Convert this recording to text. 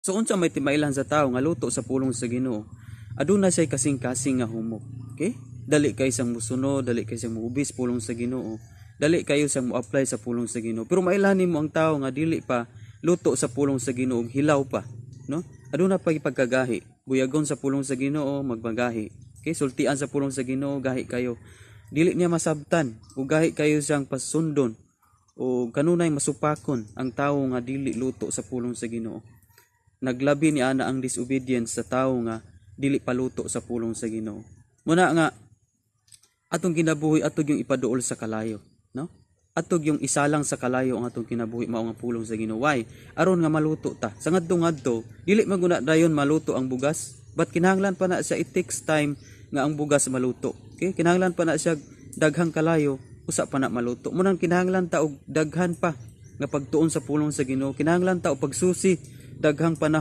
So unsa may timailhan sa tao nga luto sa pulong sa Ginoo, aduna siya kasing-kasing nga humok. Okay? Dali kay siyang musunod, dali kay siyang muubis pulong sa Ginoo. Dali kayo siyang mo-apply sa pulong sa Ginoo. Pero mailhan nimo ang tao nga dili pa luto sa pulong sa Ginoo, hilaw pa, no? Aduna pa pagkagahi. Buyagon sa pulong sa Ginoo, magbagahi. Okay, sultian sa pulong sa Ginoo, gahi kayo. Dili niya masabtan ug gahi kayo siyang pasundon o kanunay masupakon ang tawo nga dili luto sa pulong sa Ginoo. Naglabi ni ana ang disobedience sa tawo nga dili paluto sa pulong sa Ginoo. Muna nga atong kinabuhi, ato yung ipaduol sa kalayo, no? Ato yung isalang sa kalayo ang atong kinabuhi, mao nga pulong sa Ginoo. Why? Aron nga maluto ta. Sa ngadto-ngadto, dili man guna dayon maluto ang bugas. But kinahanglan pa na siya, it takes time nga ang bugas maluto. Okay? Kinahanglan pa na siya daghang kalayo usa pa na maluto. Munang kinahanglan ta og daghan pa nga pagtuon sa pulong sa Ginoo. Kinahanglan ta og pagsusi daghang panahon.